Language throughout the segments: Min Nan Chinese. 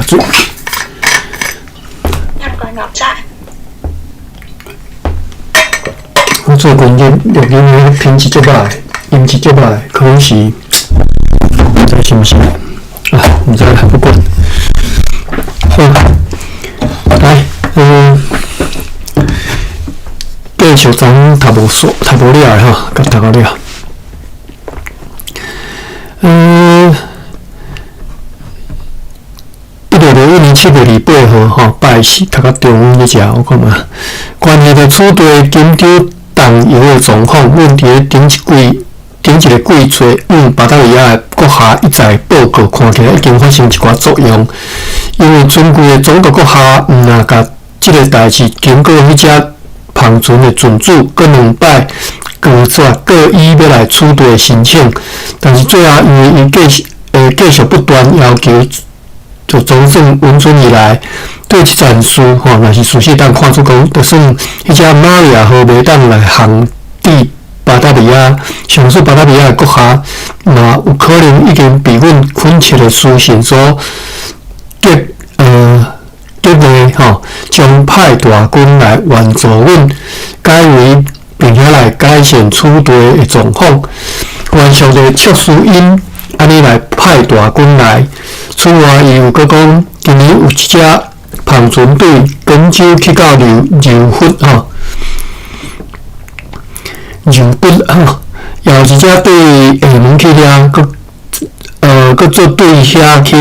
遮水。我最近这录音的品质足歹，音质足歹，可能是毋知是毋是啊？毋知啦，不管。好，來，繼續咱讀無煞，讀無了的吼，共讀到了。1661年7月28號吼，拜四讀到中午這隻，我看覓。關係著此地金州動搖的狀況，阮佇咧頂一季、頂一个季節，往巴達維亞的閣下一再報告，看起來已經發生一寡作用。因為尊貴的總督閣下，毋若共這个代誌經過彼隻帆船的船主，閣兩擺拒絕過伊欲來此地的申請，但是最後因為伊繼續不斷要求，就總算允准伊來。對這件事吼，若是事實當看出講，就算彼隻瑪利亞號袂當來航至巴達維亞，上述巴達維亞的閣下嘛有可能已經被阮懇切的書信所激勵吼，將派大軍來援助阮，解圍並且來改善此地的狀況。願上帝促使𪜶按呢來派大軍來。此外，伊又閣講，今年有一隻帆船對廣州去到柔柔佛吼，柔佛吼，也有一隻對廈門去遐，閣做對遐去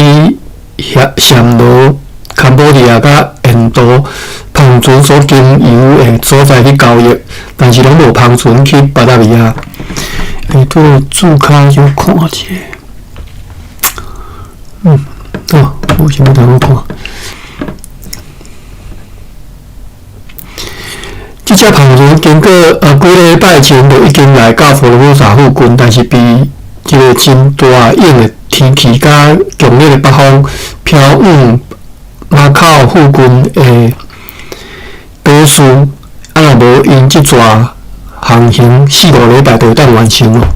遐暹羅、坎波利亞佮印度帆船所經由的所在去交易，但是攏無帆船去巴達維亞。對注跤就看一下，哦，無啥物通好看。這隻帆船經過幾禮拜前就已經來到佛羅摩薩附近，但是被這个真大湧的天氣佮強烈的北風飄往馬口附近的島嶼，啊，若無𪜶這逝航行四五禮拜就會當完成咯。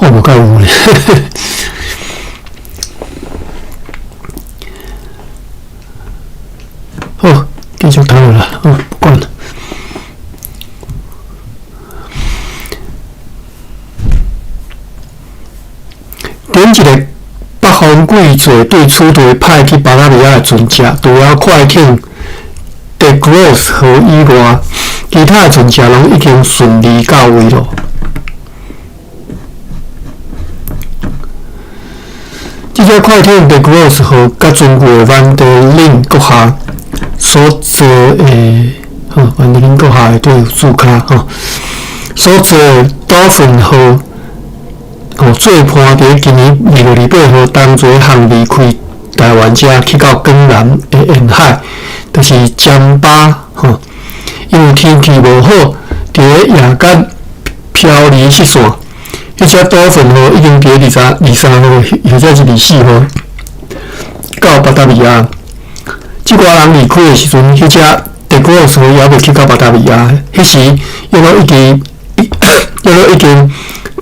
看無夠有咧。好，繼續讀落啦，好，不管。頂一个北方季節對此地派去巴達維亞的船隻，除了快艇德羅斯號以外，其他的船隻攏已經順利到位咯。這隻快艇德羅斯號佮尊貴的萬德林閣下所坐的，吼，萬德林閣下的對注跤吼，所坐的島份號，吼，做伴佇今年2月28號同齊航離開台灣，遮去到江南的沿海，就是漳巴吼。因為天氣無好，佇咧夜間飄離失線。彼隻島份號已經佇23號，或者是24號到巴達維亞。這寡人離開的時陣，彼隻德國號猶未去到巴達維亞。彼時，約莫已經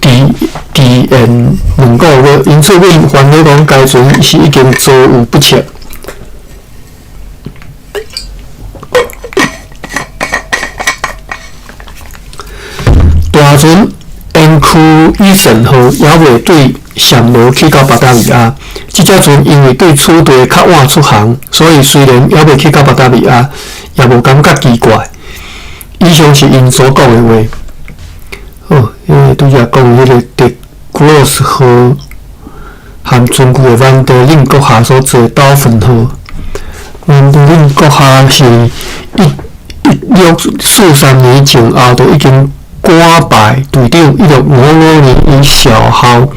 遲延兩個月，因此阮煩惱講該船是已經遭遇不測。大船恩區伊神號猶未對暹羅去到巴達維亞。這隻船因為對此地較晚出航，所以雖然猶未去到巴達維亞，也無感覺奇怪。以上是𪜶所講的話。好，拄才講彼个德國斯號含尊貴的萬德林閣下所坐島份號。萬德林閣下是1643年前後就已經官拜隊長，1655年伊少校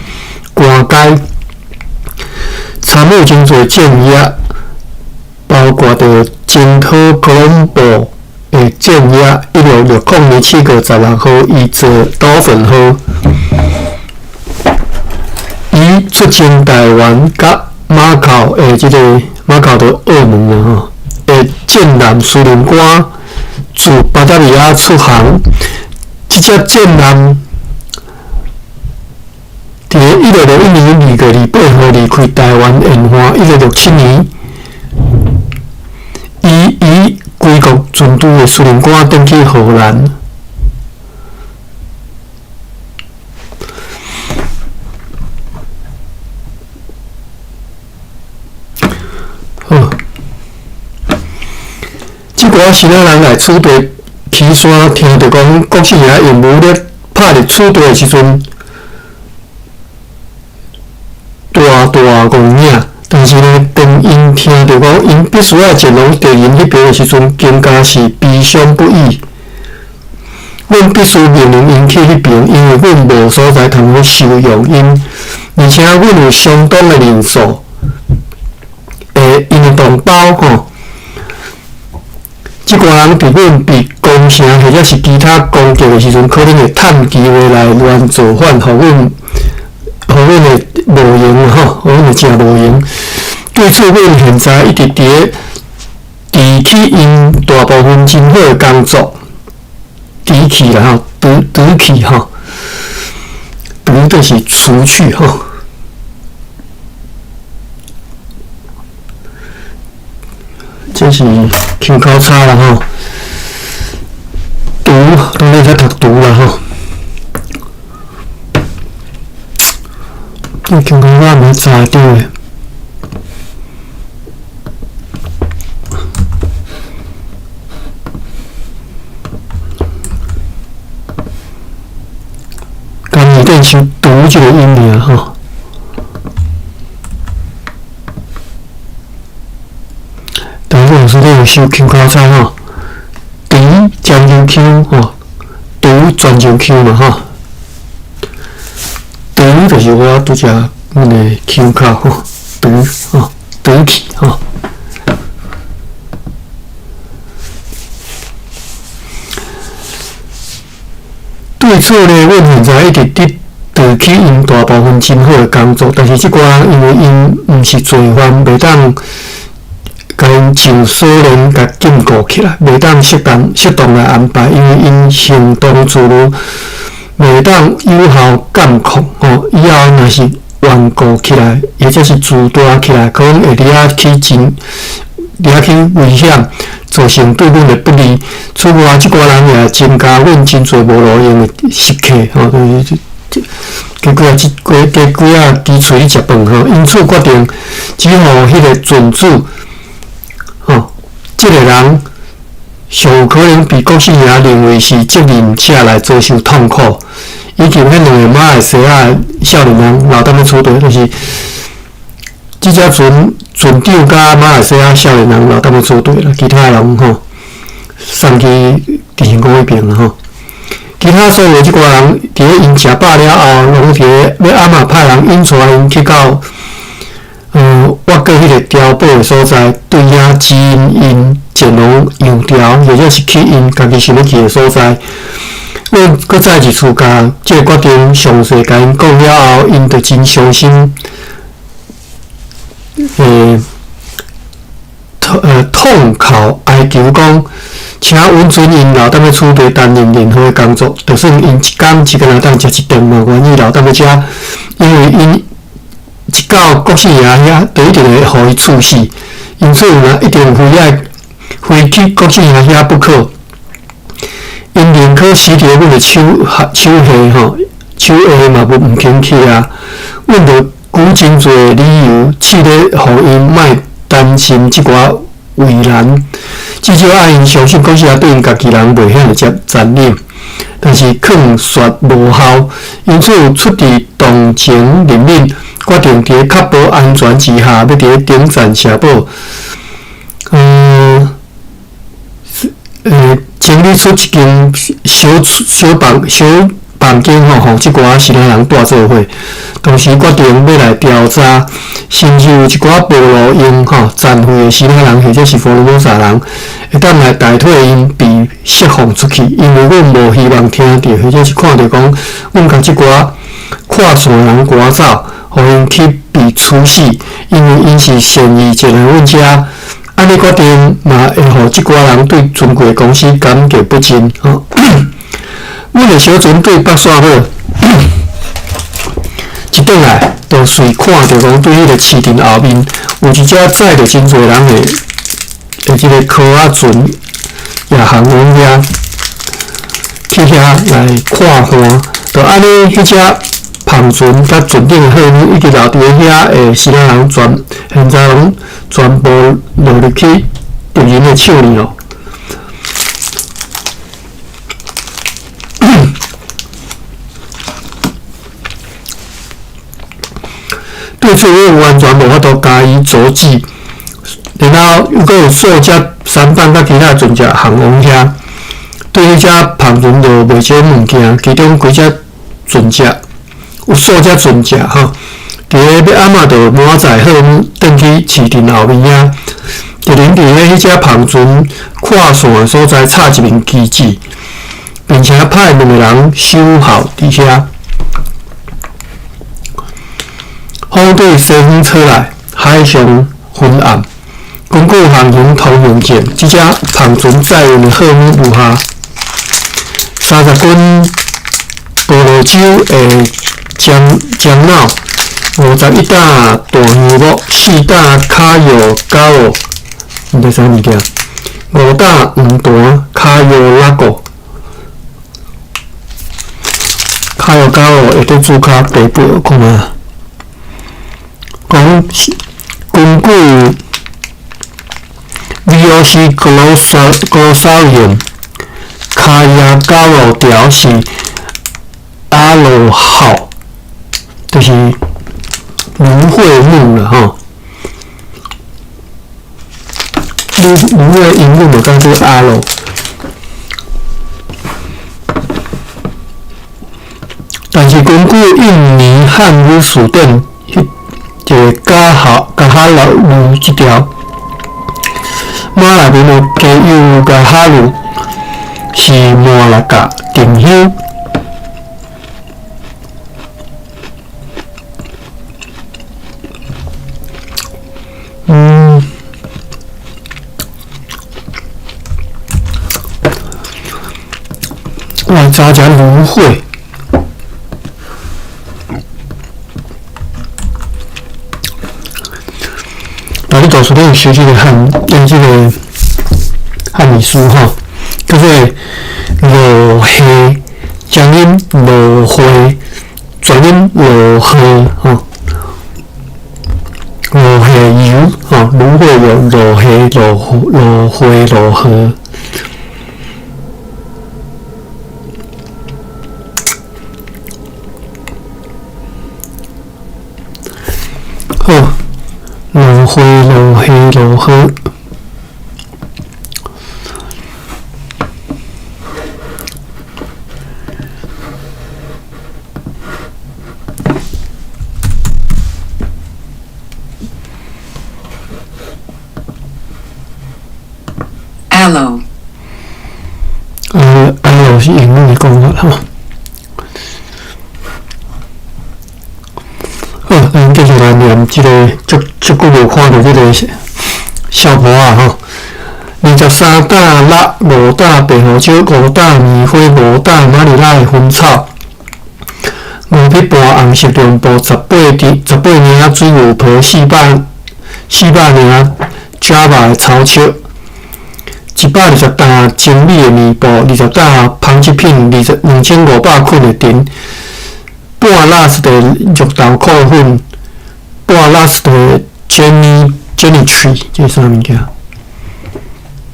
官階，參與真濟戰役，包括著征討哥倫布的戰役。1660年7月16號，伊坐島份號，伊出征台灣佮馬口的這个馬口就澳門啦吼，的戰艦司令官自巴達維亞出航，這隻戰艦佇1661年2月28號離開臺灣沿岸。1667年，伊以歸國船隊的司令官轉去荷蘭。好，這寡希臘人來此地岐山，聽著講郭姓爺用武力拍入此地的時陣，大大戇影。但是呢，當𪜶聽著講𪜶必須愛前往敵人彼爿的時陣，更加是悲傷不已。阮必須命令𪜶去彼爿，因為阮無所在通好收容𪜶，而且阮有相當的人數，𪜶的同胞吼。這寡人佇阮被攻城或者是其他攻擊的時陣，可能會趁機會來亂造反，予阮會無閒吼，予阮會誠無閒。對此，阮現在一直佇咧除去𪜶大部分真好的工作，除去啦吼，除除去吼，除就是除去吼。這是腔口差啦吼，除當然使讀除啦吼。這腔口我毋知對的。刚一定是读這個音爾吼。老師，你有收腔口差吼？除泉州腔吼，除泉州腔嘛吼。除就是我拄則阮的腔口吼，除吼，除去吼。對此呢，阮現在一直佇除去𪜶大部分真好的工作，但是這寡人因為𪜶毋是罪犯，袂當共𪜶上鎖鏈共禁錮起來，袂當適當適當來安排，因為𪜶行動自如，袂當有效監控吼。以後若是頑固起來，或者是自大起來，可能會惹起真惹起危險，造成對阮的不利。此外，這寡人也會增加阮真濟無路用的食客吼，就是加幾仔加幾仔支喙咧食飯吼。因此決定只予彼個船主。吼，這個人上有可能被郭姓爺認為是責任者來遭受痛苦，以及彼兩个馬來西亞少年人留踮咧此地，就是這隻船船長佮馬來西亞少年人留踮咧此地啦，其他人吼送去鄭成功彼爿啦吼。其他所有這寡人，佇咧𪜶食飽了後，攏佇咧欲暗仔派人引帶𪜶去到。越過彼個碉堡的所在，對遐指引𪜶前往洋牢，或者是去𪜶家己想欲去的所在。阮閣再一次共這个決定詳細共𪜶講了後，𪜶就真傷心，痛哭哀求講，請允准𪜶留踮咧此地擔任任何的工作，就算𪜶一工只敢若當食一頓嘛，願意留踮咧遮，因為𪜶一到郭姓爺遐，就一定會予伊處死，因此若一定非愛非去郭姓爺遐不可。𪜶寧可死佇阮的手下手下吼，手下嘛無毋肯去啊。阮就舉真濟理由，試咧予𪜶莫擔心這寡為難，至少愛𪜶相信郭姓爺對𪜶家己人袂遐爾殘忍。但是勸說無效，因此出佇同情憐憫，決定佇咧確保安全之下，欲佇咧頂層城堡，整理出一間小小房小房間吼，予這寡希臘人蹛做伙。同時決定欲來調查，是毋是有一寡無路用吼殘廢的希臘人或者是福爾摩沙人，會當來代替𪜶被釋放出去。因為阮無希望聽著或者是看著講，阮共這寡跨線的人趕走，予𪜶去被處死，因為𪜶是善意前來阮遮，按按呢決定嘛，會予這寡人對尊貴公司感激不盡吼。阮的小船對北煞好，一轉來就隨看著講，對彼个市鎮後面有一隻載著真濟人的的這个蚵仔船，也航往遐去遐來看看。就按呢，彼隻帆船佮船頂的貨物，以及留佇咧遐的其他人全，現在攏全部落入去敵人的手裡咯。對此，我完全無法度加以阻止。然後又閣有數隻舢舨佮其他船隻航往遐，對彼隻帆船就袂少物件，其中幾隻船隻有數隻船隻吼，佇咧欲暗仔就滿載貨物轉去市鎮後面遐。敵人佇咧彼隻帆船跨線的所在插一面旗幟，並且派兩个人守候佇遐。風對西方吹來，海上昏暗。根據航行通行證，這隻帆船載運的貨物如下：30斤婆羅洲的樟腦，51擔大香木，4擔卡藥加奧，毋知啥物件，5擔黃檀卡藥拉果，卡藥加奧會佇煮較白薄，看覓。講根據 VOC Glossarium，卡亞加羅條是阿羅號，就是蘆薈木啦吼。蘆薈英語就叫做阿羅。但是根據印尼漢語辭典，一个加哈加哈魯這條，馬來文的加有加哈魯是麻辣甲沉香。我早食蘆薈。你图书馆有收這个汉，用這个汉语书吼，叫做蘆蟹，正音蘆花，全音蘆荷吼，蘆蟹油吼，蘆薈油、蘆蟹、蘆蘆花、蘆荷。好。蘆花、蘆蟹、蘆荷。 Aloe。 Aloe 是英語的講法吼。好，咱繼續來念這个足足久無看著這个笑婆仔吼。23擔辣，5擔白胡椒，5擔棉花，5擔馬尼拉的薰草，5匹半紅色絨布，18領水牛皮，400領 Java 的草石，120擔精美的棉布，20擔紡織品，2500捆的藤，半拉斯的綠豆蔻粉，半拉斯的 Jenny Tree，這是啥物件？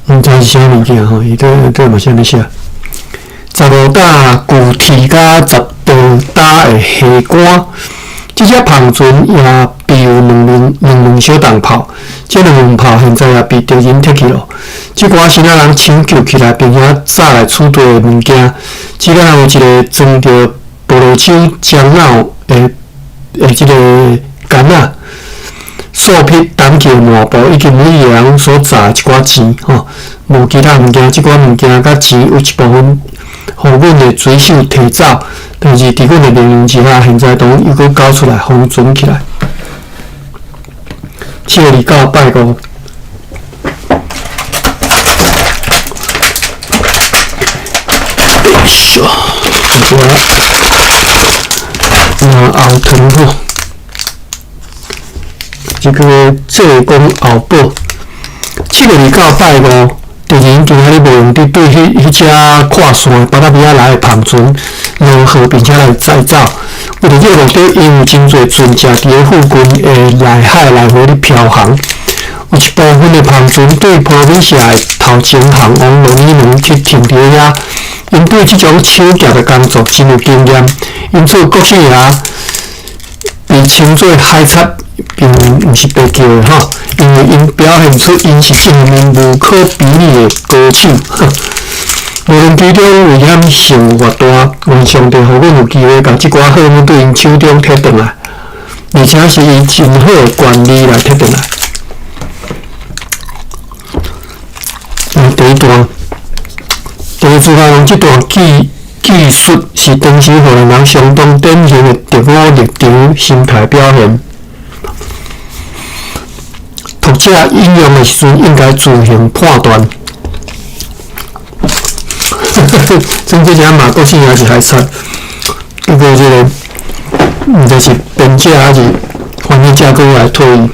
毋知是啥物件吼，伊底底嘛是按呢寫。15擔牛蹄佮10多擔的蝦乾，這隻帆船也備有兩門小重炮，這兩門炮現在也被敵人摕去囉。這寡先仔人搶救起來，並且載來此地的物件，只敢有一个裝著婆羅洲樟腦的這个矸仔，數匹單件麻布，以及每一个人所賺的一寡錢，吼，無其他物件。這寡物件佮錢有一部分，予阮的水手提走，但是佇阮的命令之下，現在都又閣交出來封存起來。七月29，拜五。續，我後藤吼，這個濟公後寶，7月29拜五，第二今仔日無閒佇對彼隻跨線的巴達維亞來的帆船落河，並且來載走。為著這個目的，𪜶有真濟船隻佇咧附近的內海來回咧飄航。有一部分的帆船對波美社的頭前航王羅尼門去停佇咧遐。𪜶對這種手夾的工作真有經驗，因此國姓爺被稱做海賊，並毋是白叫的吼，因為𪜶表現出𪜶是這方面無可比擬的高手。無論其中危險性有偌大，願上帝予阮有機會共這寡好物對𪜶手中提轉來，而且是以真好的權利來提轉來。第一段，第二主角用這段記述是當時荷蘭人相當典型的敵我立場心態表現。讀者引用的時陣應該自行判斷。總之，這馬國姓也是海賊，結果這個毋知是編者還是翻譯者閣來推伊。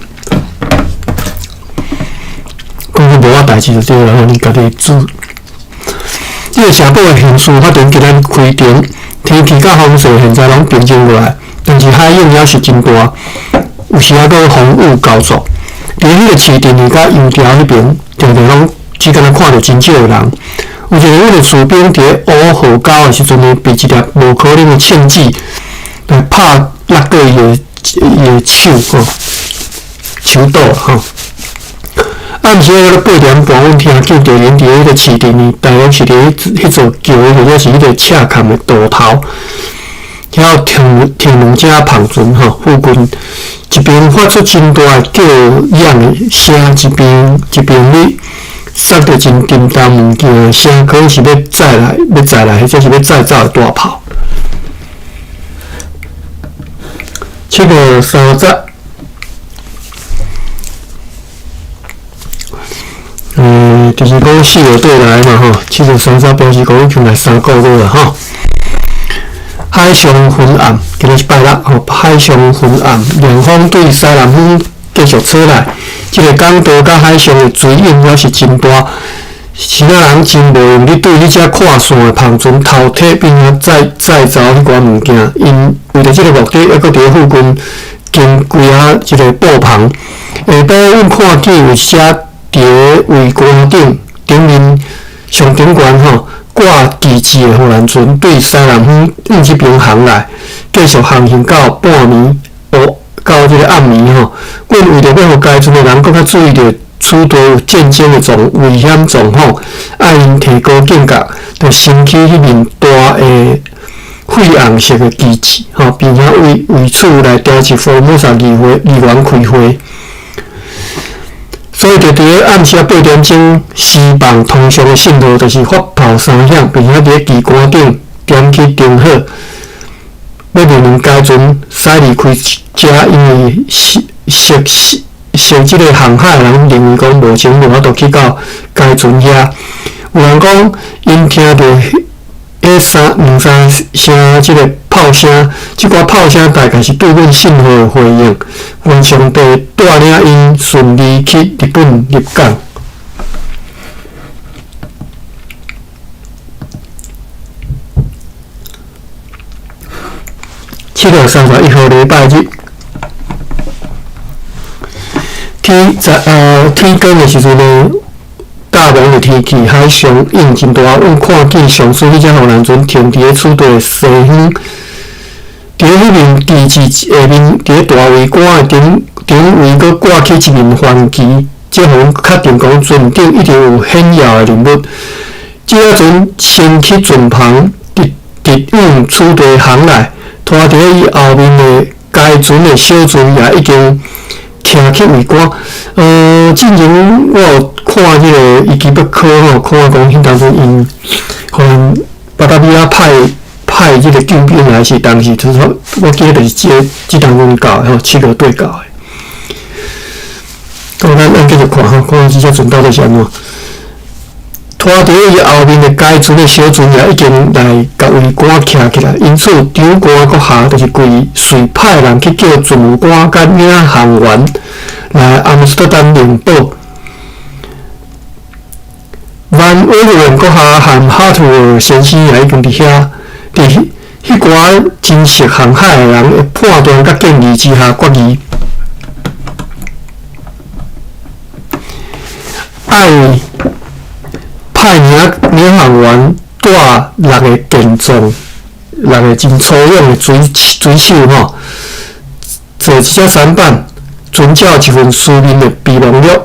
講講無我代誌就對啦，你家己煮。這個城堡的刑事法庭今日開庭，天氣佮風勢現在攏平靜落來，但是海湧猶是真大，有時猶閣風雨交作。佇彼個市鎮佮油條彼爿，定定攏只敢若看著真少的人。有一个阮的士兵佇咧烏河溝的時陣呢，被一粒無可能的銃子來拍落過伊的手吼，手倒吼。暗時仔8點半，阮聽見敵人佇彼個市鎮呢，大約是佇彼座橋或者是彼個斜崁的渡頭，遐停兩隻帆船吼，附近一邊發出真大的叫嚷的聲，一邊咧撒著真沉重物件的聲，可能是欲載來，或者是欲載走的大炮。7月30，就是講4月底來嘛吼，7月30表示講已經來3個月啦吼。海上昏暗，今日是拜六吼，海上昏暗，涼風對西南方繼續吹來，這個港道佮海上的水湧猶是真大，是那人真無閒去對彼隻跨線的帆船偷提，並且載走彼寡物件。𪜶為著這個目的，猶閣佇咧附近經幾仔這個布棚。下晡，阮看見有一隻佇咧桅杆頂面上頂懸吼掛旗幟的荷蘭船對西南方向這邊航來，繼續航行到半暝，到這個暗暝吼。阮為著欲予該船的人閣較注意著此地有戰爭的危險狀況，愛𪜶提高警覺，就升起彼面大的血紅色的旗幟吼，並且為此來調集福爾摩沙議員開會。所以，就佇咧暗時8點鐘，希望通訊的信號就是發炮三響，並且佇咧旗杆頂點起燈火，欲問問該船駛離開遮，因為熟這個航海的人認為講目前無法度去到該船遐。有人講，𪜶聽著彼兩三聲這個炮聲，這寡炮聲大概是對阮信號的回應。願上帝帶領𪜶順利去日本入港。7月31號禮拜日，天光的時陣呢，大霧的天氣，海上湧真大，阮看見上次彼隻荷蘭船停佇咧此地的西方，佇咧彼面旗幟下面，佇咧大桅杆的頂位，閣掛起一面帆旗，這予阮確定講船頂一定有顯要的人物。這隻船先去船旁，直往此地航來，拖佇咧伊後面的該船的小船也已經徛起桅杆。進前我有看彼個伊基欲考吼，看講彼當陣𪜶可能巴達維亞派這個救兵來是當時，就是說我記得就是這當陣到的吼，7月底到的。咁咱繼續看吼，看這隻船到底是按怎。拖佇伊後面的該船的小船也已經來共桅杆徛起來，因此長官閣下就是規遂派人去叫船務官佮領航員來阿姆斯特丹領報。萬威廉閣下和哈圖爾先生也已經佇遐，佇彼寡真熟航海的人的判斷佮建議之下決議，愛派領航員帶六个健壯、六个真粗勇的水手吼，坐這隻舢板，遵照一份書面的備忘錄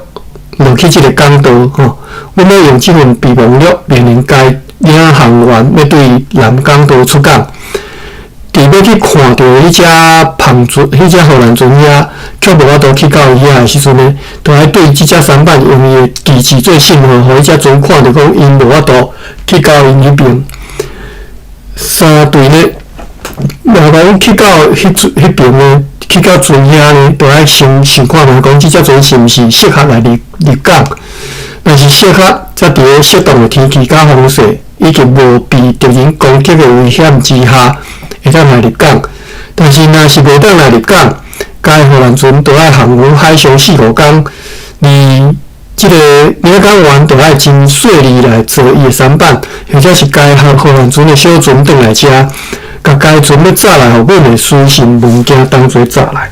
落去這个港道吼。阮欲用這份備忘錄命令該領航員欲對南港道出港。佇欲去看著彼隻帆船、彼隻荷蘭船遐，卻無法度去到伊遐的時陣呢，就愛對這隻舢板用伊的旗幟做信號，予彼隻船看著講𪜶無法度去到𪜶彼邊。三隊呢，若講去到彼邊呢，去到船遐呢，就愛先想看覓講這隻船是毋是適合來入港。若是適合，則佇咧適當的天氣佮風勢，以及無被敵人攻擊的危險之下，會當來入港。但是，若是袂當來入港，該荷蘭船就愛航行海上四五工，而這个領港員就愛真細膩來做伊的舢板，或者是該荷蘭船的小船轉來遮，共該船欲載來予阮的書信文件當做載來。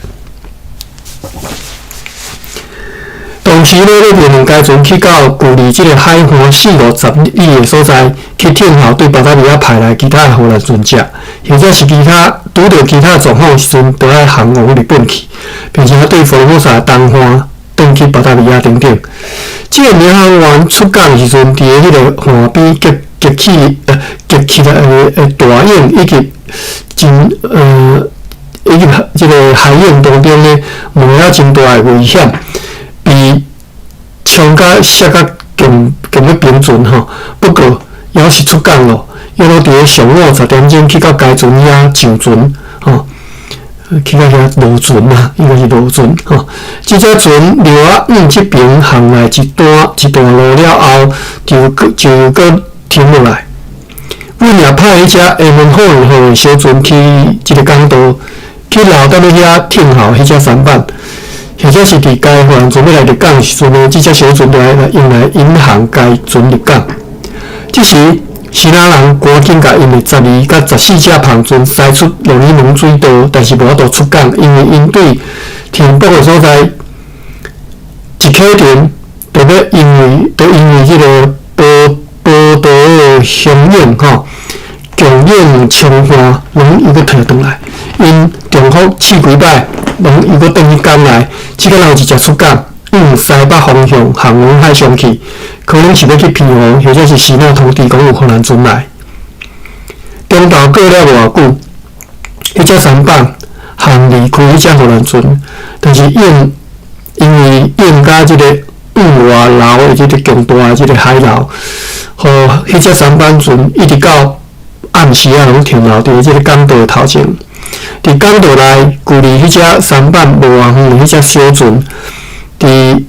同時咧，欲命令該船去到距離這个海岸四五十里的所在，去聽候對巴達維亞派來其他的荷蘭船隻，或者是其他拄著其他狀況時陣，就愛航往日本去，並且對福爾摩沙東岸轉去巴達維亞等等。這个領航員出港時陣，佇彼个岸邊激起來的大湧以及真以及這个海湧當中呢，冒了真大的危險，被衝甲摔甲近近欲平船吼。不過猶是出港咯，猶閣佇咧上午10點鐘去到該船遐上船吼，去到遐落船啊，應該是落船吼。這隻船掠仔往這邊航來一段路了後，就閣停落來。阮也派彼隻厦門好號的小船去這个港道，去留踮咧遐聽候彼隻舢板。或者是佇該荷蘭船欲來入港的時陣呢，這隻小船就愛來用來引航該船入港。這時，希臘人趕緊共𪜶的12佮14隻帆船駛出鹿耳門水道，但是無法度出港，因為𪜶對停泊的所在一啟程，就欲因為這个波濤洶湧吼，強湧衝岸，攏又閣退轉來。𪜶重複試幾擺，攏又閣轉去港內。這個人有一隻出港，往西北方向航往海上去，可能是欲去澎湖，或者是支那通知講有荷蘭船來。中晝過了無偌久，彼隻舢板航離開彼隻荷蘭船，但是因為湧佮這个往外流的這个強大的這个海流，予彼隻舢板船一直到暗時仔攏停留佇這个港道的頭前。佇港道內，距離彼隻舢板無偌遠的彼隻小船，佇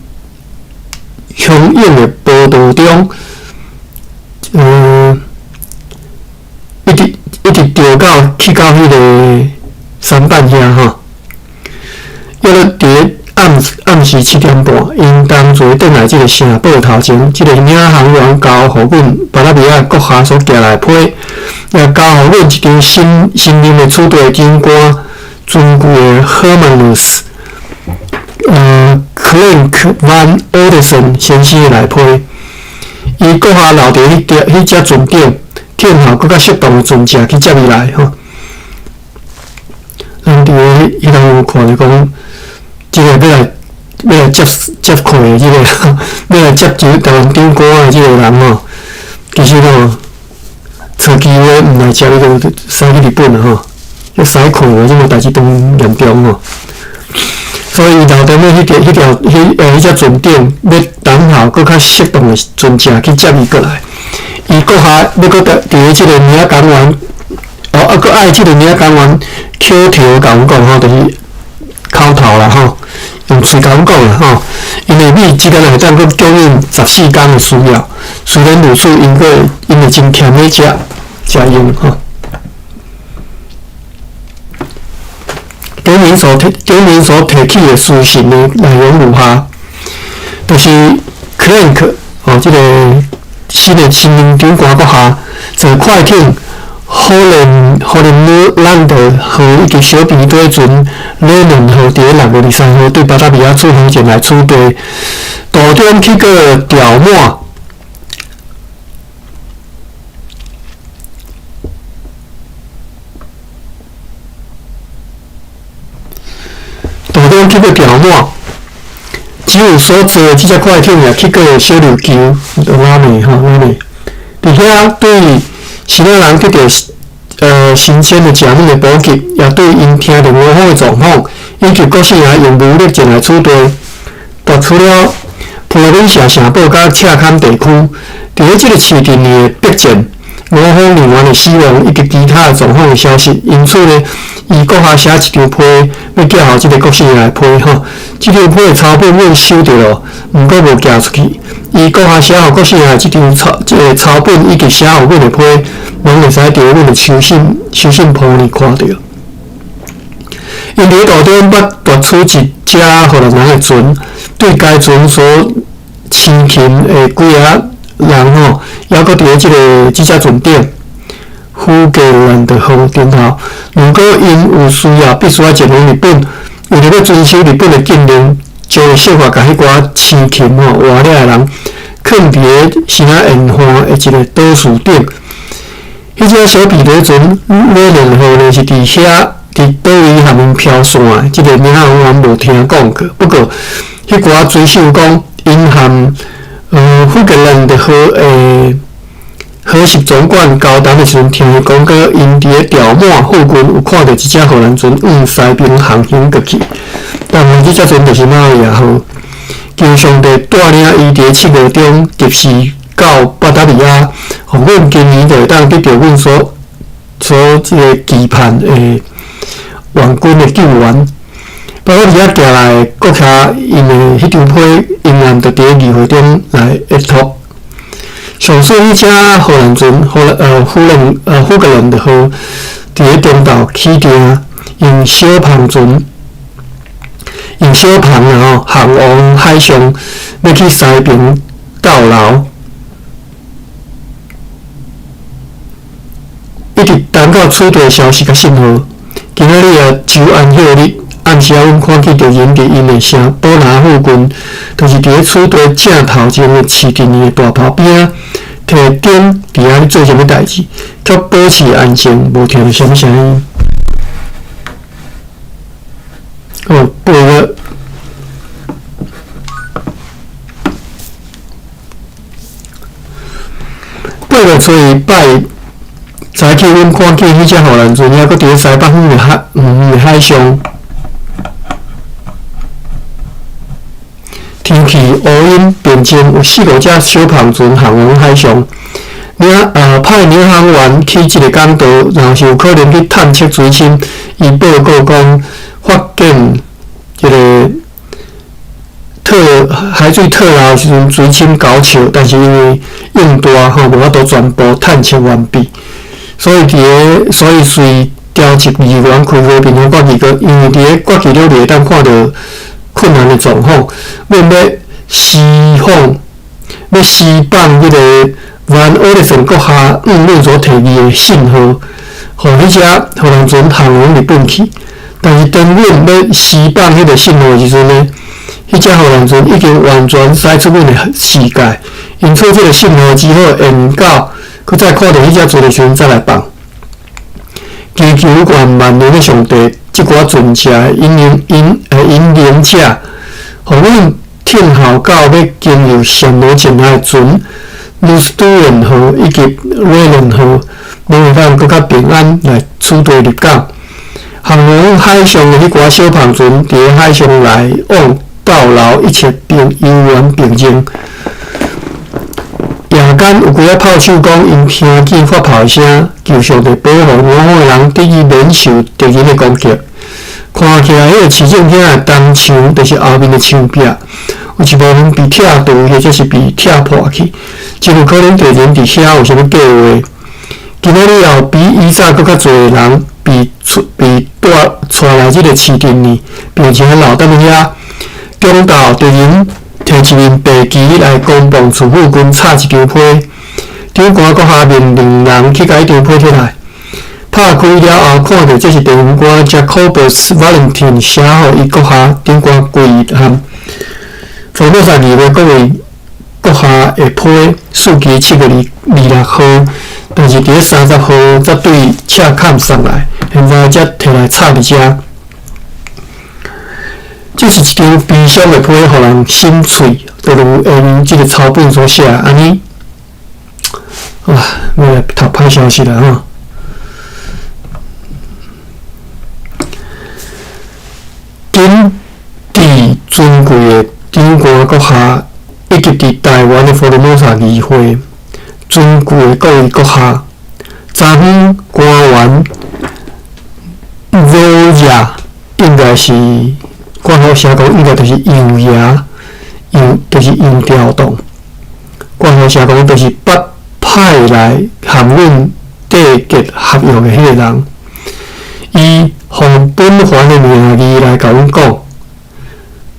洶湧的波濤中，一直釣到去到彼个舢板遐吼。約佇咧暗時7點半，𪜶同齊轉來這个城堡頭前，這个領航員交予阮巴達維亞閣下所寄來的批，也交予阮一張新任的儲地長官尊貴的赫曼努斯，克蘭克·萬奧德森先生的內批。伊閣下留佇彼隻船頂，聽候閣較適當的船隻去接伊來吼。咱佇咧彼當有看著講，這个欲來接客的這个，欲來接台灣長官的這个人吼，其實吼，揣機會毋來接伊，就駛去日本啊吼，欲駛看無這个代誌當嚴重吼。所以伊留佇咧彼條彼隻船頂，欲等候閣較適當的船隻去接伊過來。伊閣下欲閣佇咧這个領港員，閣愛這个領港員口頭共阮講吼，就是口頭啦吼，用喙共阮講啦吼。因為米這個會當閣供應14工的需要，雖然如此，𪜶閣𪜶會真儉咧食食用吼。頂面所提頂面所提起的書信的內容如下，就是 Crank 哦，這個新的行政長官閣下坐快艇荷蘭荷蘭蘭德號以及小平底船雷倫號，佇咧6月23號對巴達維亞出航前來此地，途中去過條滿。途中去過條滿，只有所坐的這隻快艇也去過小琉球，拉美吼拉美。佇遐對新仔人得著新鮮的食物的補給，也對𪜶聽著俄方的狀況，以及國姓爺用武力前來此地，奪取了普羅文西亞城堡佮赤坎地區。佇咧這个市鎮的逼戰，俄方人員的死亡以及其他的狀況的消息，因此呢，伊閣下寫一張批，欲寄予這个國姓爺的批吼。這張批的抄本阮收著咯，毋過無寄出去。伊閣下寫予國姓爺這張抄這个抄本以及寫予阮的批，攏會使佇阮的收信收信簿裡看著。𪜶佇途中捌奪取一隻荷蘭人的船，對該船所生擒的幾仔人吼，猶閣佇咧這个這隻船頂，福格蘭德號頂頭。如果𪜶有需要，必須愛前往日本，為著欲遵守日本的禁令，將會設法共彼寡生擒吼活掠的人，囥佇咧新仔沿岸的一个島嶼頂。彼隻小彼得船雷倫號呢，是佇遐佇佗位贛𪜶飄散的，這个名我無聽講過。不過，彼寡水手講，𪜶和福格蘭德號的河實總管交談的時陣，聽伊講過，𪜶佇咧條滿附近有看著一隻荷蘭船往西邊航行過去，但是這隻船就是馬利亞號。求上帝帶領伊佇咧7月中及時到巴達維亞，予阮今年就會當得著阮所所這个期盼的援軍的救援。巴達維亞寄來閣下𪜶的彼張批，仍然就佇咧議會中來約束。上述彼隻荷蘭船，荷蘭福倫福格蘭德號，佇咧中晝起碇，用小帆船，用小帆啊吼，航往海上，欲去西爿逗留，一直等到此地消息佮信號。今仔日也周安息日，暗時仔，阮看見著人佇𪜶的城堡拿附近，就是佇咧此地正頭前的市鎮的大炮邊仔，提燈佇遐咧做啥物代誌，卻保持安靜，無聽著啥物聲音。哦，8月8月初一拜早起，阮看見彼隻荷蘭船猶閣佇咧西北方的海遠的海上。天氣烏陰平靜，有四五隻小帆船航往海上。領派領航員去這个港道，若是有可能去探測水深。伊報告講，發現這个特海水退老的時陣，水深9尺，但是因為湧大吼，無法度全部探測完畢，所以佇咧，所以隨調集議員開會並且決議過，因為佇咧決議了袂當看著困難的狀況，阮欲施放，欲施放彼个萬奧利森閣下阮所提議的信號，予彼隻荷蘭船航往日本去。但是當阮欲施放彼个信號的時陣呢，彼隻荷蘭船已經完全駛出阮的視界，因此這个信號只好延到閣再看著彼隻船的時陣再來放。祈求願萬能的上帝，這寡船隻的引領引引領者，予阮聽候到欲經由暹羅前來的船，魯斯都倫號以及瑞倫號，攏會當閣較平安來此地入港。航往海上的彼寡小帆船，佇咧海上來往逗留，一切平悠然平靜。夜間有幾个炮手講，𪜶聽見發炮聲，求上帝保護我方的人得以免受敵人的攻擊。看起來，彼个市政廳的東牆就是後面的牆壁，有一部分被拆除，或者是被拆破去，真有可能敵人佇遐有啥物計劃。今仔日也有比以早閣較濟人被出被帶帶來這个市鎮呢，並且留踮遐。中晝敵人提一面白旗來公墓厝附近插一張批，長官閣下命令人去共彼張批摕來。拍開了後，看著這是地方官 Jacobus Valentin 寫予伊閣下長官跪函。福爾摩沙議會各位閣下的批，四期7月26號，但是佇咧30號才對赤崁送來，現在才提來插佇遮。這是一張悲傷的批，予人心碎，就如下面這个抄本所寫按呢。啊，欲來讀歹消息啦吼！謹致尊貴的長官閣下，以及佇台灣的福爾摩沙議會，尊貴的各位閣下，昨昏官員羅亞應該是，官方寫講應該就是楊爺，楊就是楊調動，官方寫講就是北派來和阮締結合約的彼个人，伊奉本藩的名義來共阮講，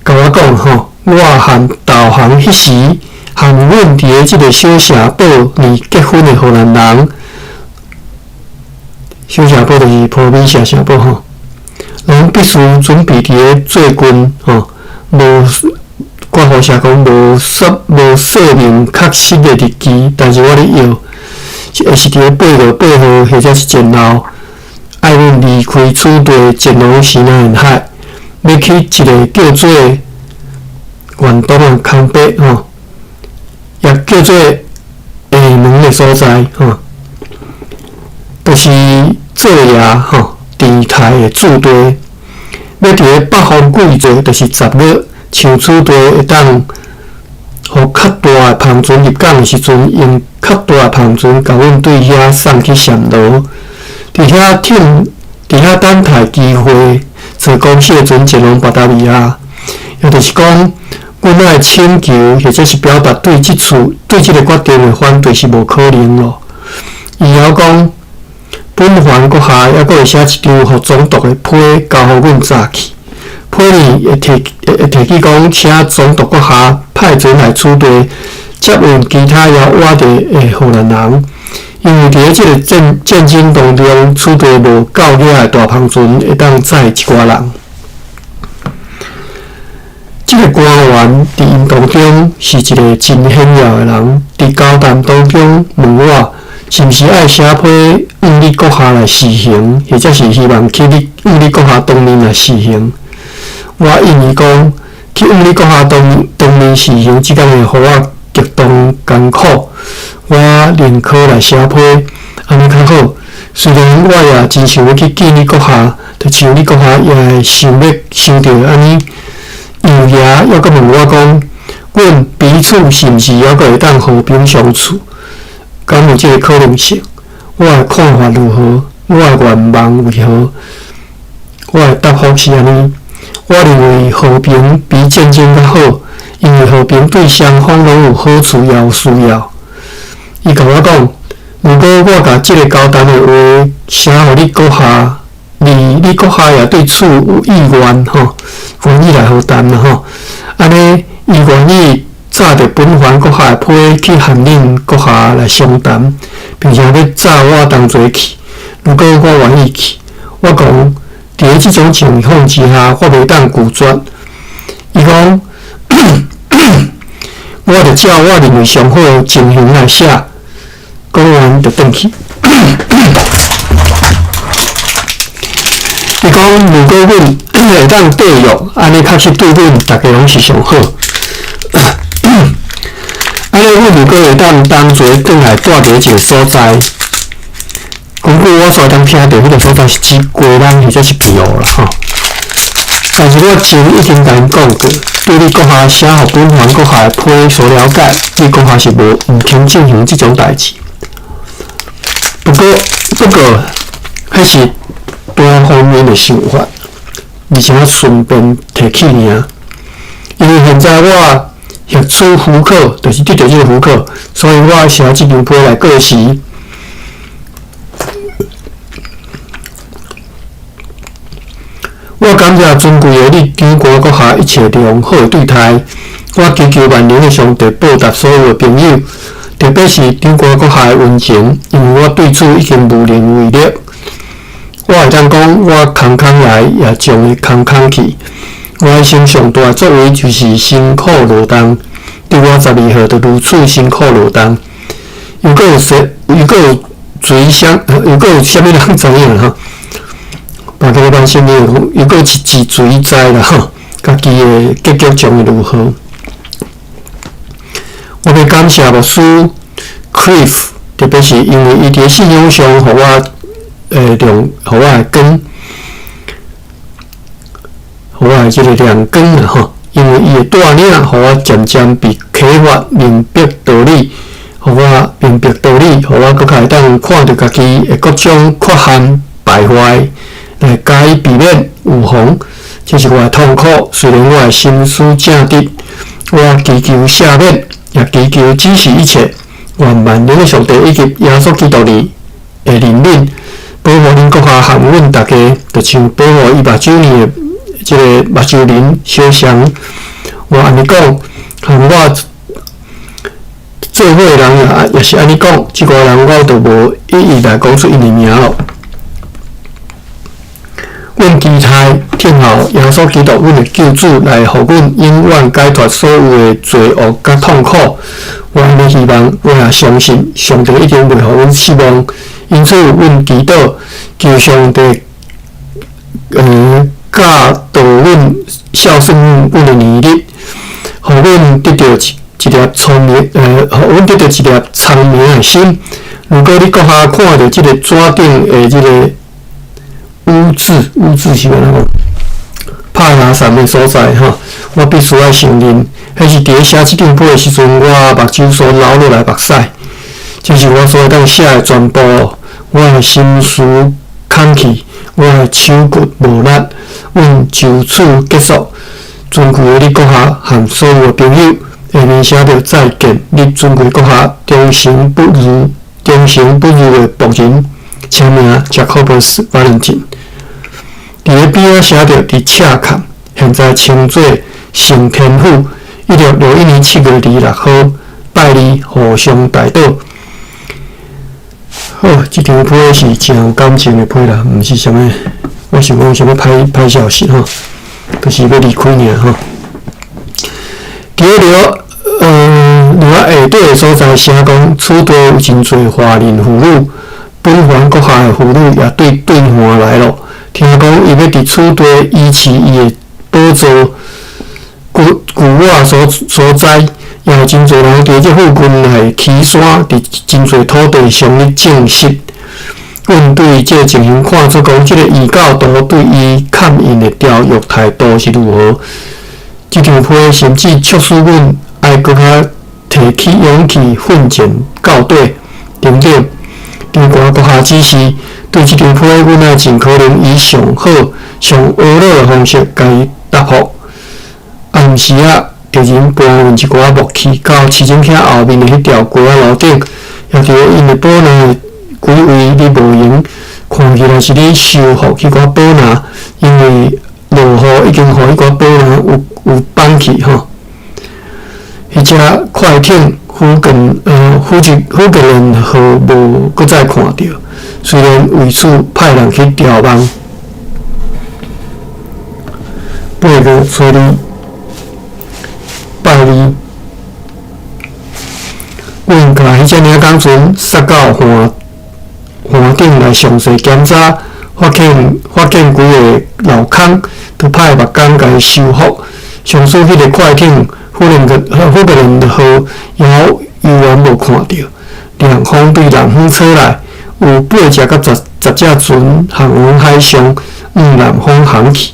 共我講吼，我和導航彼時和阮佇咧這个小城堡裡結婚的荷蘭人，小城堡就是波美舍城堡吼，攏必須準備佇咧最近吼，無括號寫講無說無說明確實的日期，但是我咧臆，會是佇咧8月8號或者是前後，愛阮離開此地前往西南海，欲去一个叫做遠東的康北吼，也叫做廈門的所在吼，就是做爺吼電台的駐地，欲佇咧北方季節，就是10月，像此地會當予較大的帆船入港的時陣，用較大的帆船共阮對遐送去暹羅，佇遐等，佇遐等待機會，坐公司的船前往巴達維亞。也就是講，阮愛請求或者是表達對這次對這个決定的反對是無可能咯。伊猶講，本藩閣下猶閣會寫一張予總督的批交予阮查去，批裡會提會提起講，請總督閣下派船來此地接運其他猶活著的荷蘭人，因為佇咧這个戰戰爭當中，此地無夠額的大帆船會當載一寡人。這个官員佇𪜶當中是一个真顯要的人，佇交談當中問我，是毋是愛寫批向你閣下來示行，或者是希望去你向你閣下當面來示行。我應伊講，去向你閣下當當面示行，這敢會予我極度艱苦。我寧可來寫批，按呢較好。雖然我也真想欲去見你閣下，就像你閣下也會想欲想著按呢。楊爺猶閣問我講，阮彼此是毋是猶閣會當和平相處？敢有這个可能性？我的看法如何？我的願望為何？我的答覆是按呢，我認為和平比戰爭較好，因為和平對雙方攏有好處，也有需要。伊共我講，如果我共這个交談的話寫予你閣下，而你閣下也對此有意願吼，願意來和談啦吼，按呢，伊願意紮著本藩閣下的批去和恁閣下來相談，並且欲載我同齊去。如果我願意去，我講，佇咧這種情況之下，我袂當拒絕。伊講，我著照我認為上好的情形來寫，講完就轉去。伊講，如果阮會當締約，按呢確實對阮逐家攏是上好。按呢，阮如果會當同齊轉來蹛佇一个所在，根據我所當聽著，彼个所在是指雞籠或者是庇護啦吼。但是我前已經共𪜶講過，對你閣下寫予本藩閣下的批所了解，你閣下是無毋肯進行這種代誌。不過，不過，彼是單方面的想法，而且順便提起爾。因為現在我獲取許可，就是得著這个許可，所以我寫這張批來過時。我感謝尊貴的你長官閣下一切良好的對待。我祈求萬能的上帝報答所有的朋友，特別是長官閣下的溫情，因為我對此已經無能為力。我會當講，我空空來，也將會空空去。我一生上大的作為就是辛苦勞動，佇我12歲就如此辛苦勞動。又閣有誰？又閣有誰想？又閣有啥物人知影吼？別個萬聖節又閣一一錘知啦吼，家己的結局將會如何？我欲感謝牧師 Cliff，特別是因為伊佇信仰上予我亮，予我的光，予我的這个亮光啦吼。因為伊的帶領，予我漸漸被啟發，明白道理，予我明白道理，予我閣較會當看著家己的各種缺陷敗壞，來加以避免預防。這是我的痛苦，雖然我的心思正直，我祈求赦免，也祈求指示一切。願萬能的上帝以及耶穌基督的憐憫，保護恁閣下和阮逐家，就像保護伊目睭裡的這个目睭仁相像。我按呢講，和我做伙的人也是按呢講，這寡人我就無一一來講出𪜶的名囉。阮期待聽候耶穌基督，阮的救主來予阮永遠解脫所有的罪惡佮痛苦。我按呢希望，我也相信上帝一定袂予阮失望。因此，阮祈禱求上帝，教導阮孝順阮的年日，予阮得著一粒聰明，予阮得著一粒聰明的心。如果你閣下看著這个紙頂的這个污漬，污漬是按怎講？拍垃圾的所在吼，我必須愛承認，彼是佇咧寫這張批的時陣，我目睭所流落來目屎，這是我所會當寫的全部。我的心思空去，我的手骨無力，阮就此結束。尊貴的你閣下和所有的朋友，下面寫著再見。你尊貴閣下忠誠不渝、忠誠不渝的僕人，簽名 Jacobus Valentin。佇咧邊仔寫著佇赤崁，現在稱做聖天府。1661年7月26號，拜二，互相代禱。好，這張批是真有感情的批啦，毋是啥物，我想講啥物歹歹消息吼，就是欲離開爾吼。佇咧樓下底的所在寫講，此地有真濟華人婦女，本凡閣下的婦女也對對岸來囉。聽講伊欲佇此地維持伊的寶座，據我所知，也有真濟人佇這附近來起山，佇真濟土地上咧種植。阮對這情形看出講，這个異教徒對伊崁印的條約態度是如何？這張批甚至促使阮愛閣較提起勇氣奮戰到底，等等。長官閣下指示，對這張批，阮愛盡可能以上好、上呵咾的方式共伊答覆。暗時仔，敵人搬運一寡木器到市政廳後面的彼條街仔路頂，也佇咧𪜶的堡內幾位咧無閒，看起來是咧修復彼寡堡林，因為落雨已經予彼寡堡林有崩去吼。彼隻快艇福格蘭號無閣再看著，雖然為此派人去瞭望。8月初二，拜二，阮共彼隻領港船駛到岸岸頂來詳細檢查，發現幾个漏空，就派木工共伊修復。上次彼个快艇福格蘭號猶猶原無看著。涼風對南方吹來，有8隻佮十隻船航往海上往南方航去。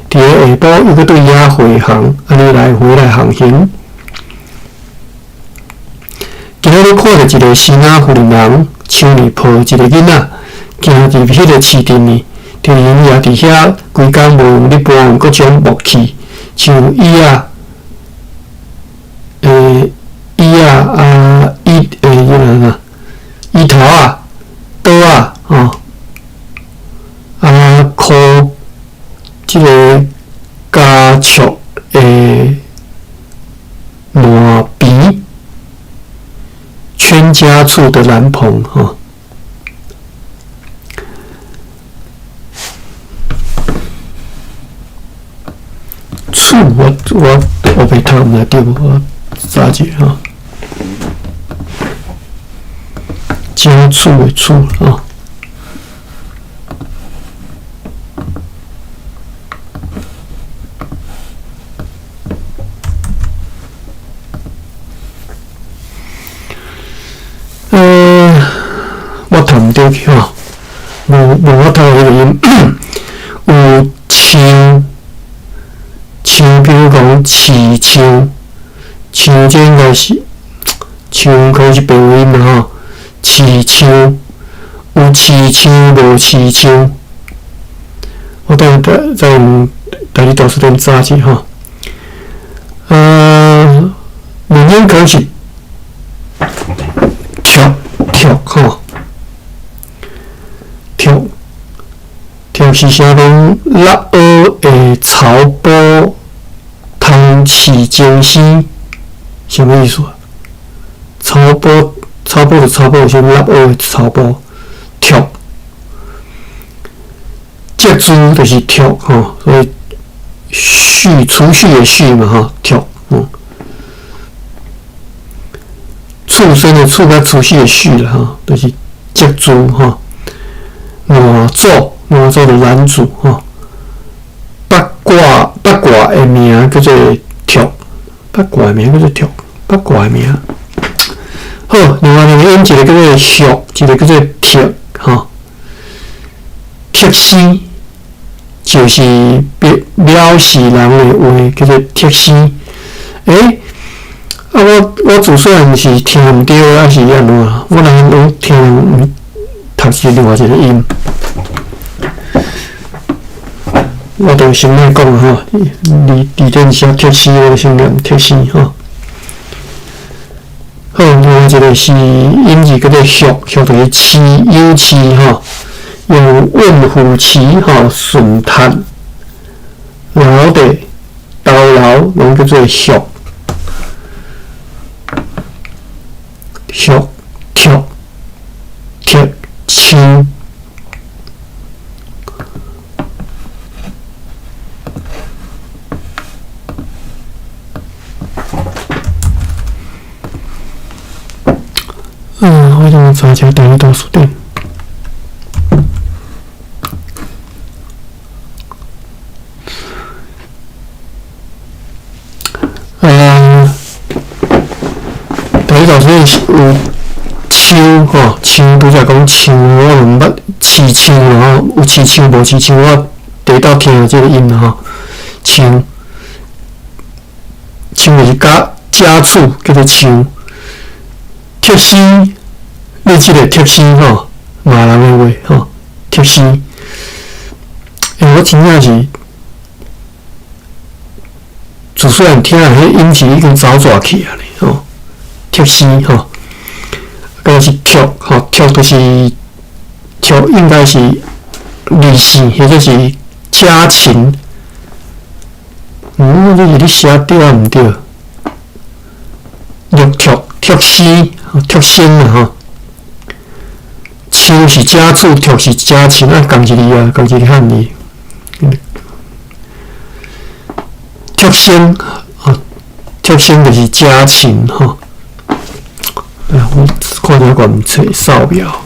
佇咧下晡又閣對遐回航，按呢來回來航行。今仔日看著一个新仔婦人，手裡抱一个囡仔，行入彼个市鎮裡，敵人也佇遐規工無閒咧搬運各種木器，像椅仔、椅仔啊，椅迄个啥，椅头仔、桌仔吼，啊，箍这个家畜的欄棚，圈家畜的欄棚吼。厝我袂读毋知对无，我查者吼。家畜的畜吼。我读毋对去吼，无我读彼个音，有树，树，比如讲饲树，树这应该是树，可能是白话音啦吼。饲树，有饲树，无饲树。我等下再用台语大辞典查者吼。问音可能是踢踢吼，踢踢是啥讲？腊鹅的草埔通饲精生，啥物意思啊？草埔草埔就草埔，是腊鹅的草埔踢，积资就是踢吼，所以蓄储蓄的蓄嘛吼，踢畜生的畜甲储蓄的蓄啦吼，就是积资吼。烂祖，烂祖就男主吼。八卦八卦的名叫做踢，八卦的名叫做踢，八卦的名。好，另外两个音，一个叫做续，一个叫做踢吼。踢生就是表示人的话，叫做踢生。啊，我自细汉是听毋对，还是按怎？我人拢听读是另外一个音。我就先莫讲吼，字典写踢死，我就先念踢死吼。好，另外一个是音字叫做续，续就是饲有饲吼，用问副词吼，顺读、老的、逗留，拢叫做续。续、踢、踢、树。我怎么查一下台语大辞典？台语大辞典是有树吼，树拄才讲树，我毋捌饲树啦吼，有饲树无饲树，我第一道听著这个音啦吼，树，树就是家畜叫做树。踢死，你这个踢死吼，骂人的话吼，踢死。我真正是自细汉听，彼音是已经走转去啊咧吼，踢死吼，敢是踢吼，踢就是踢，应该是利息或者是家禽。这是你写对啊毋对？肉踢踢死。踢生啦吼，树是家畜，踢是家禽，啊，仝一字啊，仝一个汉字。踢生啊，踢生就是家禽吼。啊，我看者我毋册扫描。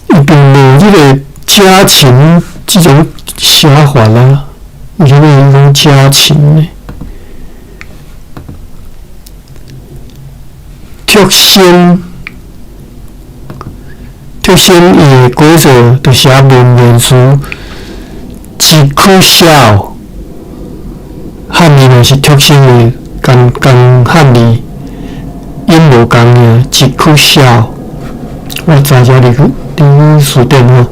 伊并无这个家禽这种写法啊，为啥物伊讲家禽呢？踢生，踢生伊会改做，就写文言词，一句痟，漢字若是特生的，仝仝漢字音無仝爾，一句痟，我查一下入去入去詞典吼，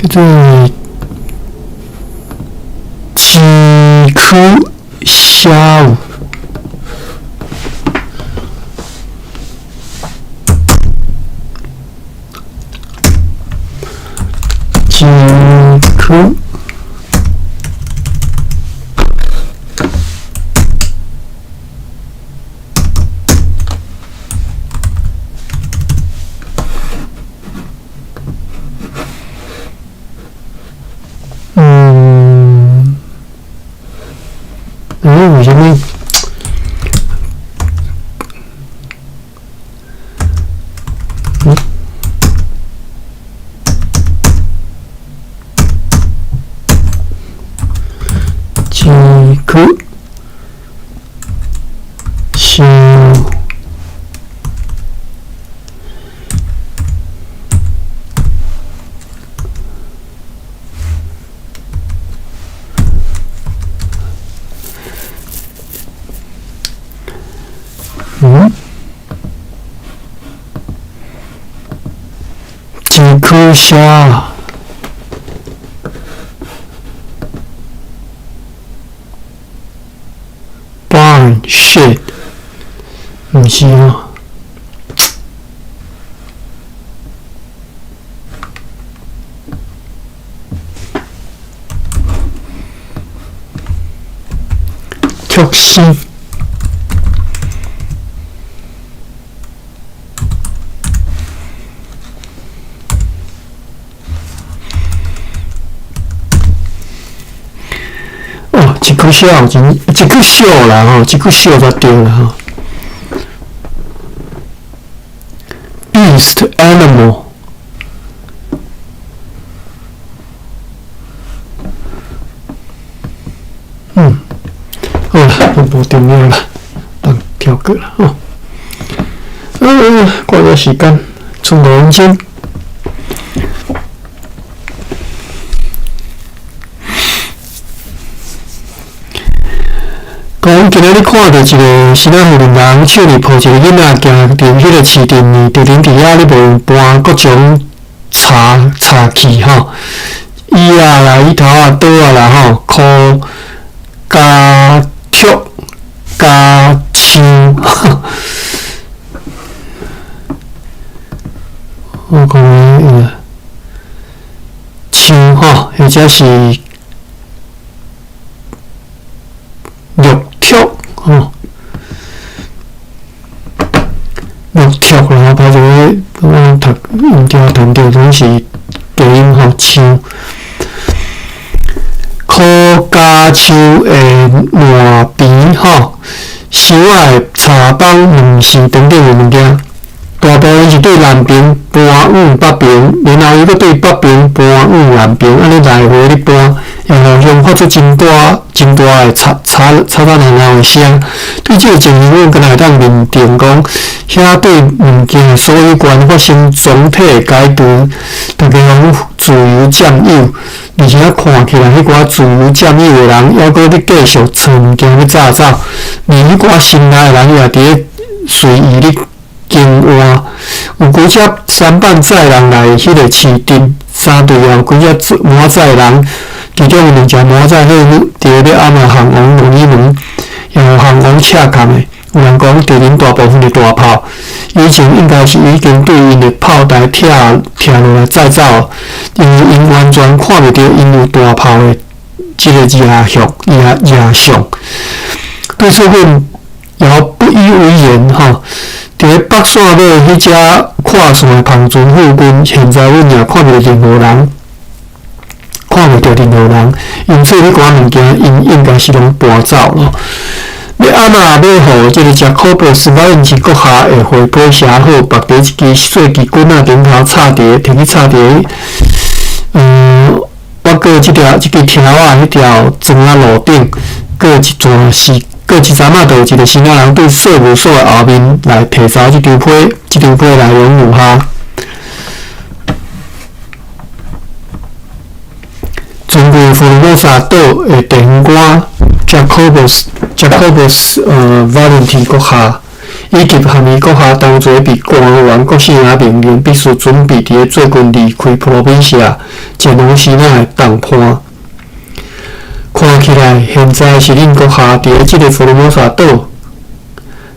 叫做一句痟。一句，嗯，欸，為啥物？一句痟，嗯，一句痟。Barn shed，毋是哦。曲線。哦，一句痟真，一句痟啦吼，一句痟才對啦吼。Beast animal。嗯，好啦，無重要啦，當跳過啦吼。過咗時間，剩5分鐘。講今仔日看著一個新仔婦人，手裡抱一個囡仔，行佇彼個市鎮裡，佇恁佇遐咧無搬各種茶茶器吼，椅仔啦、椅頭仔、桌仔啦吼，箍加竹加樹，我講樹吼，或者是玉竹吼，玉竹啦，歹勢，我讀毋對，讀毋對，總是低音吼樹。苦茄樹的烂皮吼，收仔的茶枋、卵丝等等的物件，大部分是對南邊搬往北邊，然後伊閣對北邊搬往南邊，按呢來回咧搬，然後用發出真大、真大的吵吵吵吵鬧鬧的聲。對這個情形，阮敢若會當認定講，遐對物件的所有權發生總體的解除，大家攏自由佔有，而且看起來，彼寡自由佔有的人，猶閣咧繼續揣物件欲紮走，而彼寡新來的人也佇咧隨意咧更換。有幾隻舢板載人來彼個市鎮，三隊也有幾隻滿載人，其中有兩隻滿載貨物，佇咧欲按怎項王落去門，也有項王赤崁的。有人講敵人大部分是大炮，以前應該是已經對𪜶的炮台拆拆落來載走，因為𪜶完全看袂著𪜶有大炮的這個跡象、跡象。對此，阮也不以為然吼。佇咧北線尾彼隻跨線的帆船附近，現在阮也看袂著任何人，看袂著任何人，因此彼寡物件，𪜶應該是攏搬走咯。欲按怎欲予這個賈科布斯馬恩斯閣下的回批寫好，縛佇一支細支棍仔頂頭插佇，提去插佇，我閣這條這支柱仔彼條磚仔路頂，閣一段時，閣一陣仔，就有一個新仔人對稅務所的後面來提走這張批，這張批內容如下。摩薩島的地方官 Jacobus Valenti 閣下，以及含伊閣下同齊被官員國姓爺命令，必須準備佇咧最近離開普羅賓西亞前往支那的同伴。看起來，現在是恁閣下佇咧這个福爾摩沙島，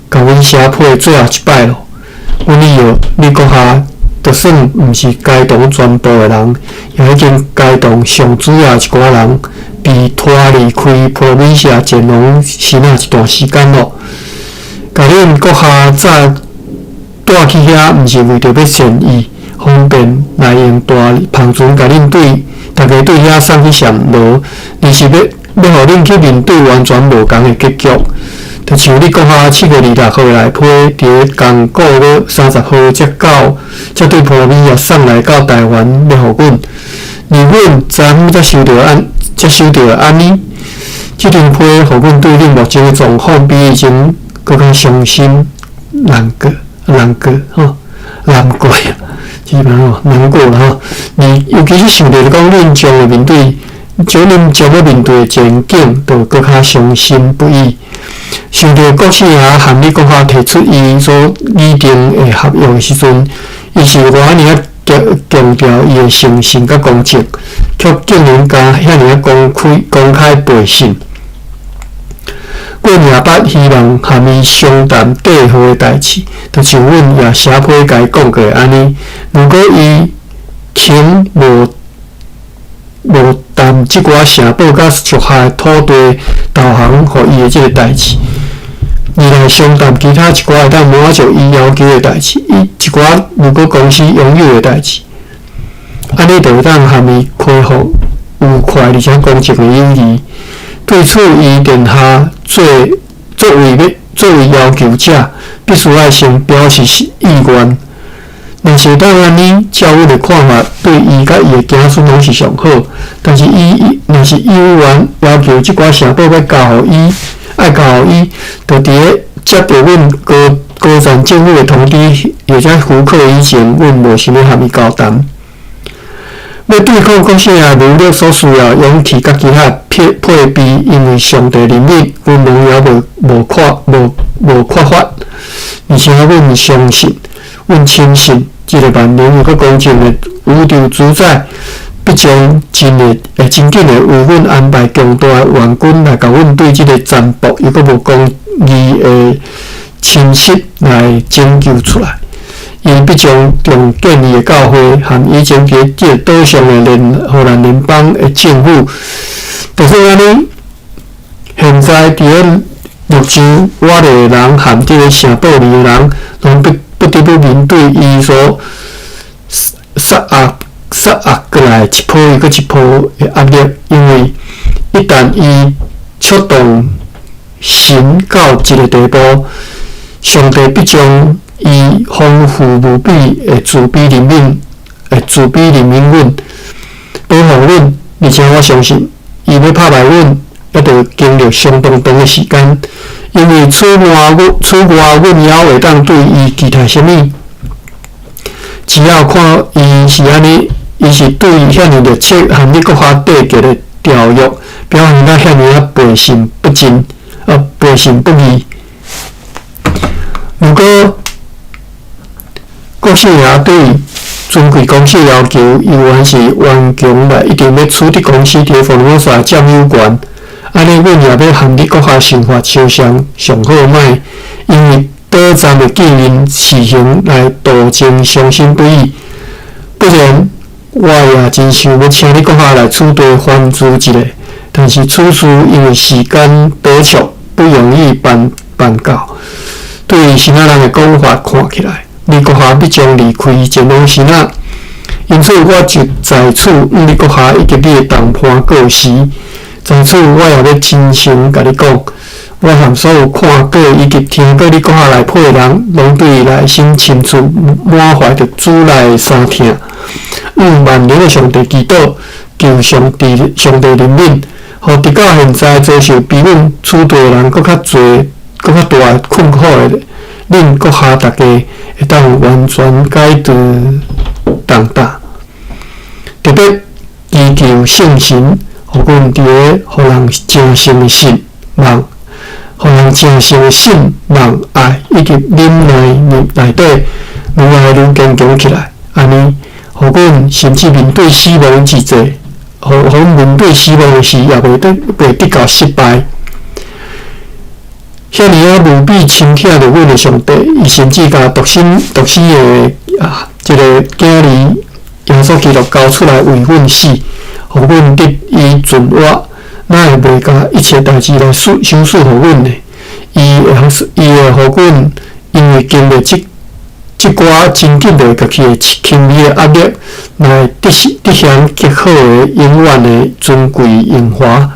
共阮寫批的最後一擺囉。阮以後，你閣下就算毋是該堂全部的人，也已經該堂上主要一寡人，被拖離開普羅賓西亞前往支那一段時間囉。共恁閣下早帶去遐，毋是為著欲善意方便來用大帆船共恁對。逐家對遐送去暹羅，而是欲欲予恁去面對完全無仝的結局。就像你閣下7月26號內批佇咧仝個月30號才到，才對波羅米亞送來到台灣欲予阮，而阮昨昏才收著按才收著按呢。這張批予阮對恁目前的狀況比以前閣較傷心難過難過吼難過。基本上難過啦吼，你尤其是想著講恁將會面對，將恁將欲面對的前景，就閣較傷心不已。想著國姓爺和你閣下提出伊所擬定的合約的時陣，伊是偌爾仔強強調伊的誠信佮公正，卻竟然敢遐爾仔公開公開背信。阮也捌希望和伊商談綴號的代誌，就像阮也寫批共伊講過的按呢。如果伊肯無無談這寡城堡佮屬下的土地投降予伊的這个代誌，而來商談其他一寡會當滿足伊要求的代誌，伊一寡如果公司擁有的代誌，按呢就會當和伊恢復愉快而且公正的友誼。對此，伊殿下做作為欲作為要求者，必須愛先表示意願。若是會當按呢，照阮的看法，對伊佮伊的子孫攏是上好。但是伊若是有願要求這寡城堡欲交予伊，愛交予伊，就佇咧接著阮高高層政府的通知或者許可以前，阮無想欲和伊交談。欲對抗國姓爺武力所需要勇氣佮其他配配備，因為上帝憐憫，阮攏猶無無缺無無缺乏，而且阮相信，阮深信，這个萬能又閣公正的宇宙主宰，必將真會會真緊的為阮安排強大的援軍來共阮對這个殘暴又閣無公義的侵襲來拯救出來。伊必將重建伊的教會，和以前佇這个島上的聯荷蘭聯邦的政府。就算按呢，現在佇咧綠洲，我的人和這个城堡裡的人，攏不不得不面對伊所殺壓殺壓過來一波又閣一波的壓力，因為一旦伊觸動神到一个地步，上帝必將伊豐富無比的慈悲憐憫，會慈悲憐憫阮，保護阮，而且我相信，伊欲拍敗阮，猶著經歷相當長的時間，因為此外，阮此外，阮猶會當對伊期待啥物？只要看伊是按呢，伊是對遐爾熱切和你閣下締結的條約，表現得遐爾仔背信不盡，背信不義。如果國姓爺對尊貴公司要求，猶原是頑強來一定欲取得公司佇福爾摩沙佔有權，按呢，阮也欲和你閣下想法相像，上好莫因為短暫的見面事情來徒增傷心不已。不然，我也真想欲請你閣下來此地反思一下，但是此事因為時間短促，不容易辦辦到。對支那人的講法看起來，你閣下欲將離開前往支那，因此我就在此向你閣下以及你的同伴告辭。在此，我也欲真誠共你講，我和所有看過以及聽過你閣下內批的人，攏對內心深處滿懷著主內的傷痛。向萬能的上帝祈禱，求上帝上帝憐憫，予直到現在遭受比阮此地的人閣較濟、閣較大的困苦的，恁閣下逐家會當完全解除重擔。特別祈求聖神，予阮佇咧予人誠誠的信望，予人誠誠的信望愛以及忍耐內底，愈來愈堅強起來。按呢，予阮甚至面對死亡之際，予阮面對死亡的時，也袂得到失敗。遐爾仔無比親疼著阮的上帝，伊甚至共獨生獨生的啊，這个囝兒耶穌基督交出來為阮死，予阮得以存活，哪會袂共一切代誌來賜賞賜予阮呢？伊會予阮因為經歷這寡真緊就會過去的輕微的壓力，來得享極好的永遠的尊貴榮華。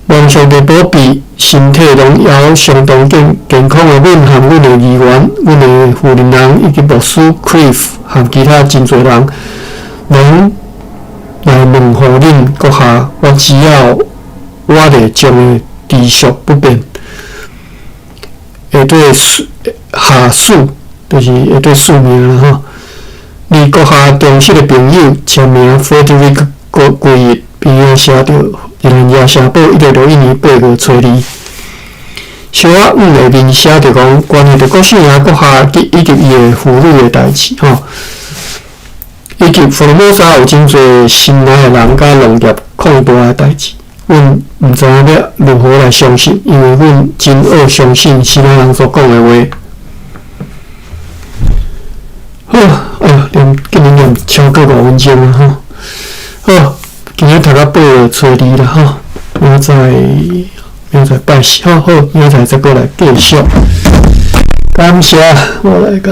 望上帝保庇，身體攏猶相當健康的阮和阮的議員、阮的婦人人以及牧師 Cliff 和其他真濟人，攏來問候恁閣下。我只要我的將會持續不變，會對下屬，就是會對署名啦吼。你閣下忠實的朋友，簽名 Frederick 桂日，邊仔寫著日內瓦城堡，1961年8月初2。小可下面寫著講關於著郭姓爺閣下及以及伊的婦女的代誌吼，以及福爾摩沙有真濟心內的人佮農業擴大的代誌，阮毋知影欲如何來相信，因為阮真愛相信其他人所講的話。好，哎喲，竟然念超過5分鐘啊吼！好，今日讀到8月初2啦吼，明仔載拜四，好好，明仔載再閣來繼續。感謝，我來共。